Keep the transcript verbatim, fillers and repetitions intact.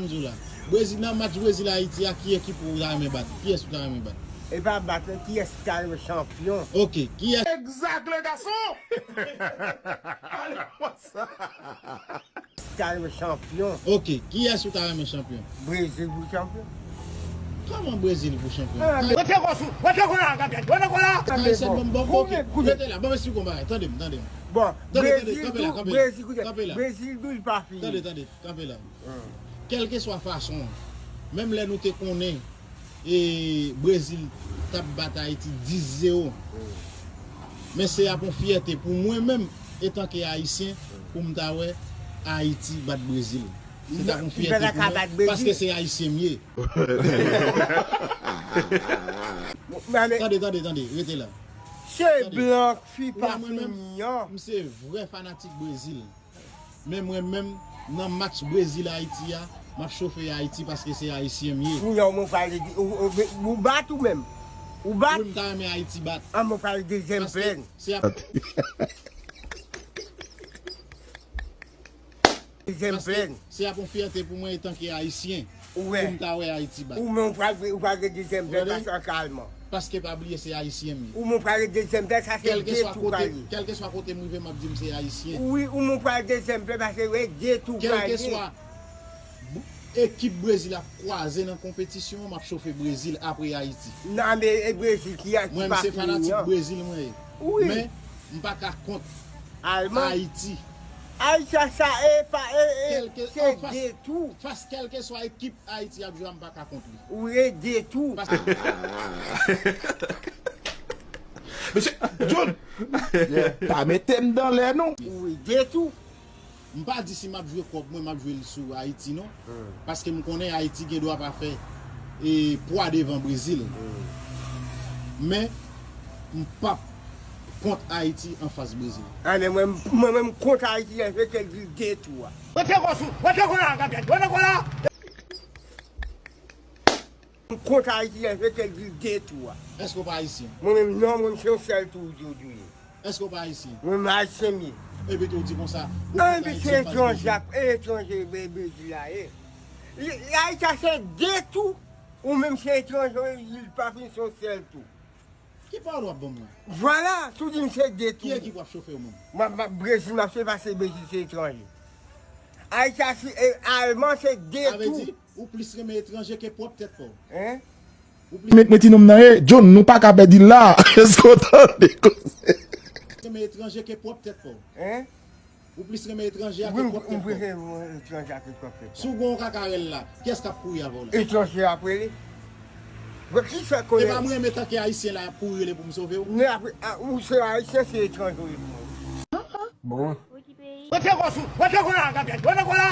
Di w la. Brezil, nan match Brezil Ayiti a, ki ekip ou ta renmen bat? Kiyès ou ta renmen bat? E pa bat, men kiyès ki ta renmen chanpyon? Ok, kiyès? Exact, le garçon! Allez, what's up? Ki ta renmen chanpyon? Ok, kiyès ou ta renmen chanpyon? Brezil pou chanpyon. Kòman Brezil pou chanpyon? Ah, men... Rantre kò sou, rantre kò la, Gabriel, rantre kò la! Ayisyen, bon, bon, ok. Rete la, bon, men si w konn bagay, tande m, tande m. Bon, tande, tande, Brezil kanpe la, tou, kanpe la, Brezil, koute, kanpe la. Brezil tou, li pa fini. Tande, tande, kanpe la. Kèlkeswa fason an, menm lè nou te konnen e Brezil t ap bat Ayiti dis zewo, men se ap yon fyète pou mwen menm, etanke Ayisyen, pou m ta wè Ayiti bat Brezil. Se t ap yon fyète pou mwen, paske se Ayisyen m ye. Tande, tande, tande, rete la. Se blan fi pa fini an. M se vrè fanatik Brezil. Men mwen menm, nan match Brezil Ayiti a, m ap chofe Ayiti paske se Ayisyen m ye. Kounye a, ou mwen pral di, ou, ou, ou bat ou menm? Ou bat? Wi, m ta renmen Ayiti bat. An, mwen pral dezyèm plèn. Paske se ap, dezyèm plèn. Se ap yon fyète pou mwen etanke Ayisyen, pou m ta wè Ayiti bat. Ou menm, ou pral, ou pral gen dezyèm plèn, paske an ka alman. Paske pa bliye se Ayisyen m ye. Ou mwen pral dezyèm plèn, sa se de tou pral ye. Kèlkeswa kote m rive, m ap di m se Ayisyen. Wi, ou mwen pral dezyèm plèn, paske wi, de tou pral ye. Kèlkeswa ekip Brezil ap kwaze nan konpetisyon an, m ap chofe Brezil apre Ayiti. Nan, men e Brezil ki a, ki pa fini an. Mwen, m se fanatik Brezil mwen ye. Wi. Men, m pa ka kont Ayiti. Ayiti, sa, e pa, e, e, se de tou. Fas kèlkeswa ekip Ayiti ap jwe a, m pa ka kont li. Ou rete tou. Mesye John, pa mete m dan lè non. Ou rete tou. M pa di si m ap jwe kòb mwen, m ap jwe l sou Ayiti non. Paske m konnen Ayiti gen dwa pa fè e pwa devan Brezil. Men, m p ap kont Ayiti anfas Brezil. A, men mwen, mwen, mwen, m kont Ayiti, se ke l di de tou a. Rantre kò sou, rantre kò la, Gabriel, rantre kò la! M kont Ayiti, se ke l di de tou a. Èske w pa Ayisyen? Mwen menm, non, mwen, se yon sèl tou, tou, tou ye. Èske w pa Ayisyen? Mwen, m Ayisyen, m ye. Epi tou, w di konsa, ou kont Ayiti anfas Brezil. Epi se etranje, etranje, Brezil la ye. Ayiti, se de tou. Ou menm se etranje, li pa fin se yon sèl tou. Ki pawòl w ap ban m la? Vwala, si w di m se de tou. Ki ekip w ap chofe w menm? M ap, m ap Brezil, m ap se paske Brezil se etranje. Ayiti, se, e, Alman se de tou. Sa vle di, ou plis renmen etranje ke pwòp tèt pa w. Hein? Ou plis... Met, met ti nonm nan, e, John, nou pa ka pèdi l la. Èske w tande koze? Renmen etranje ke pwòp tèt pa w. Hein? Ou plis renmen etranje a ke pwòp tèt pa w. Wi, m prefere etranje a ke pwòp tèt pa m. Si w gen yon kakarèl la, kiyès k ap kouri avè w la? Etranje ap rele. Bon, ki fè konnen? E pa mwen menm etanke Ayisyen la, y ap kouri rele pou m sove w? Men apre, a, ou se Ayisyen, se etranje w ye pou mwen. Bon. Rantre kò sou, rantre kò la, Gabriel, rantre kò la!